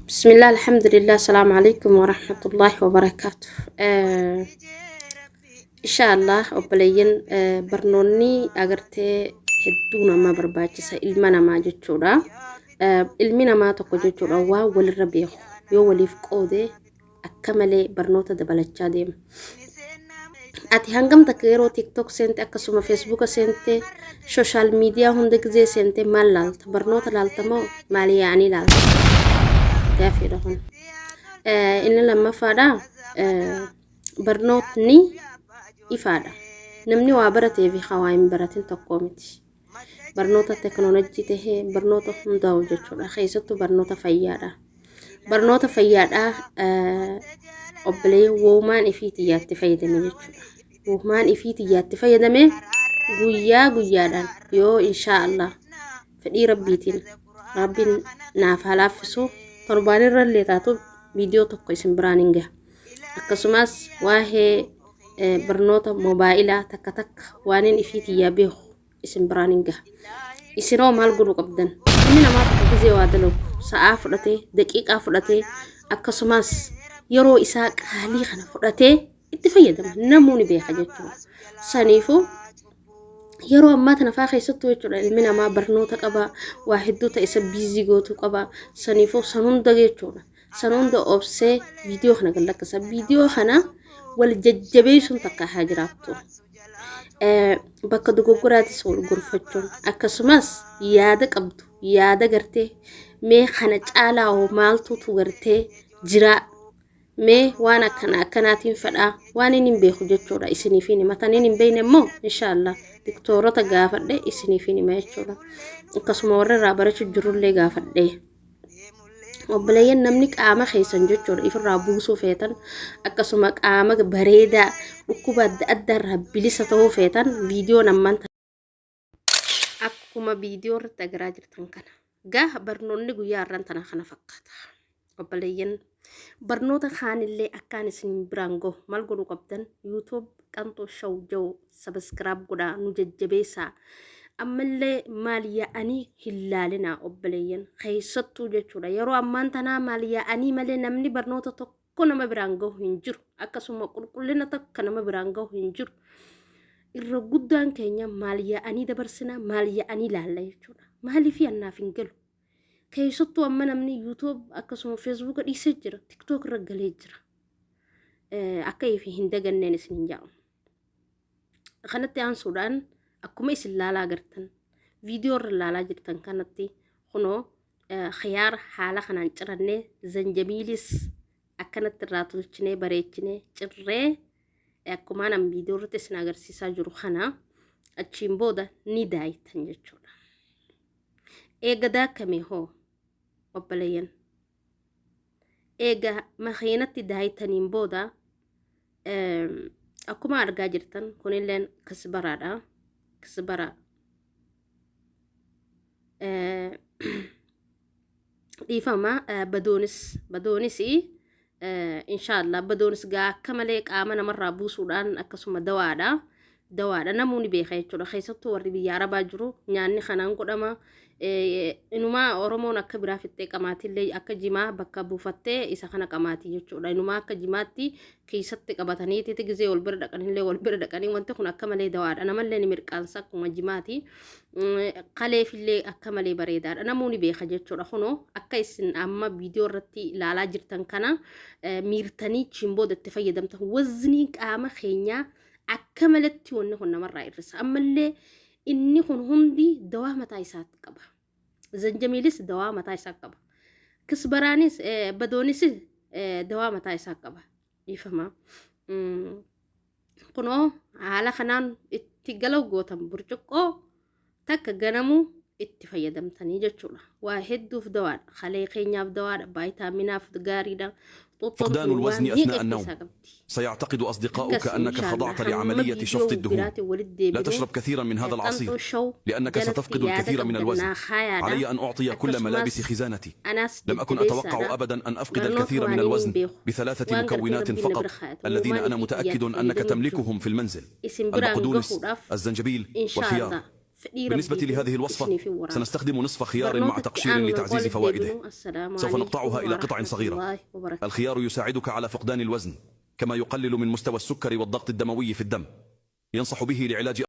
Bismillah, alhamdulillah, assalamu alaikum wa rahmatullahi wa barakatuh. Inshallah, obboleeyyan, barnoonni agartee hedduu nama barbaachisa ilma namaa jechuudha. Ilmi namaa tokko jechuudha waan walirra beeku yoo waliif qoode akka malee barnoota dabalachaa deema. Ati hangam takka yeroo TikTok seente, akkasuma Facebooka seente, social media hunda gizee seente maal laalta? Barnoota laalta moo maal yaa'anii laalta? Gaaffiidha kun. Inni lammaffaadha. Barnootni ifaadha. Namni waa baratee fi waa hin baratin tokko miti. Barnoota teknoolojii tahee barnoota hundaa'u jechuudha. Keessattuu barnoota fayyaadha. Barnoota fayyaadha, obboleeyyan, woomaan ifii xiyyaatti fayyadame jechuudha. Woomaan ifii xiyyaatti fayyadame guyyaa guyyaadhaan yoo inshaa Allah fedhii rabbiitiin rabbiin naaf haa laaffisu, torbaan irra illee taatu viidiyoo tokko isin biraan hin gaha. Akkasumas waa'ee barnoota moobaayilaa takka takka waan ifii xiyyaa beeku isin biraan hin gaha. Isinoo maal godhuu qabdan? Ilmi namaa tokko gizee waa dalagu sa'aa fudhatee, daqiiqaa fudhatee, akkasumas yeroo isaa qaalii kana fudhatee itti fayyadama. Namuu ni beeka jechuudha. Saniifuu yeroo ammaa tana faa keessattuu jechuudha ilmi namaa barnoota qaba, waa hedduu ta'e isa busy gootuu qaba. Saniifuu san hunda jechuudha. San hunda obsee viidiyoo kana gad lakkisa. Viidiyoo kana wal jajjabeessuun takka haa jiraattu. Bakka dogoggoraatis wal gorfachuun, akkasumas yaada qabdu, yaada gartee mee kana caalaa hoo maaltuutu gartee jiraa, mee waan akkana akkanaatiin fedhaa, waan inni hin beeku jechuudha isiniif hin hima. Taniin hin beekne immoo inshaallah diktoorota gaafadhe isiniif hin hima jechuudha. Akkasuma warra irraa barachuu jirullee gaafadhe. Obboleeyyan, namni qaama keessan jechuudha ifirraa buusuu feetan, akkasuma qaama bareedaa dhukkuba adda addaa irraa bilisa ta'uu feetan, viidiyoon ammaan akkuma viidiyoo irratti agaraa jirtan kana. Gaa barnoonni guyyaa har'aan tana kana fakkaata. Obboleeyyan, barnoota kaanillee akkaan isin biraan gahu maal godhuu qabdan? YouTube Qanxoo Shaw Jaw subscribe godhaa, nu jajjabeessaa. Ammallee maal yaa'anii hin laalinaa obboleeyyan, keessattuu jechuudha. Yeroo ammaan tanaa maal yaa'anii malee namni barnoota tokko nama biraan gahu hin jiru. Akkasuma qulqullina tokko nama biraan gahu hin jiru. Irra guddaan keenya maal yaa'anii dabarsina, maal yaa'anii laalla jechuudha. Maaliif annaaf hin galu? Keessattuu amma namni YouTube akkasuma Facebooka dhiisee jira, TikTok irra galee jira. Akka ifi hin daganneen isin hin jedhamu. Kanatti aansuudhaan akkuma isin laalaa gartan, viidiyoo irra laalaa jirtan kanatti, kunoo khiyaara haala kanaan cirannee, zanjabiilis akkanatti irraa tolchinee, bareechinee cirree, akkumaan an viidiyoo irratti isin agarsiisaa jiru kana achiin booda ni daayitan jechuudha. Eega daakame hoo obboleeyyan? Eega makiinatti daayitaniin booda akkuma argaa jirtan kunilleen kisbaraadha. Kisbara. Dhiifama, badoonis badoonis inshaallah badoonis gaa akka malee qaama namarraa buusuudhaan akkasuma dawaadha. Dawaadha, namuu ni beeka jechuudha. Keessattuu warri biyya arabaa jiru nyaanni kanaan godhama. Inumaa Oromoon akka biraa fixxee qamaatillee akka jimaa bakka buufattee isa kana qamaatii jechuudha. Inumaa akka jimaatti keessatti qabataniiti gizee wal bira dhaqanillee wal bira dhaqanii. Wanti kun akka malee dawaadha. Namallee ni mirqaansa, akkuma jimaati. Kaleefillee akka malee bareedaadha. Namuu ni beeka jechuudha. Kunoo akka isin amma viidiyoo irratti ilaalaa jirtan kana miirtanii chiin booda itti fayyadamtan, waznii qaama keenyaa akka malatti wanni kun namarraa hir'isa. Ammallee inni kun hundi dawaa mataa isaa qaba. Zanjamiilis dawaa mataa isaa qaba. Kisbaraanis, badoonis dawaa mataa isaa qaba. Dhiifama. Kunoo haala kanaan itti galaw gootan, burcuqqoo takka ganamuu itti fayyadamtanii jechuudha. Waa hedduuf dawaadha. Kalee keenyaaf dawaadha. Vaayitaaminaaf gaariidha. فقدان الوزن أثناء النوم. سيعتقد أصدقاؤك أنك خضعت لعملية شفط الدهون. لا تشرب كثيرا من هذا العصير لأنك ستفقد الكثير من الوزن. علي أن أعطي كل ملابس خزانتي. لم أكن أتوقع أبدا أن أفقد الكثير من الوزن بثلاثة مكونات فقط الذين أنا متأكد أنك تملكهم في المنزل: البقدونس، الزنجبيل، والخيار. Fedhii بالنسبة Rabbiitiin لهذه الوصفة isiniif hin waraaba. سنستخدم نصف خيار مع Barnoota itti تقشير aanu لتعزيز walitti فوائده. deebinu. Assalaamu سوف alaikum نقطعها إلى قطع صغيرة. warahmatullaahi wabarakaatuh. الخيار يساعدك على فقدان الوزن، كما يقلل من مستوى السكر والضغط الدموي في الدم. ينصح به لعلاج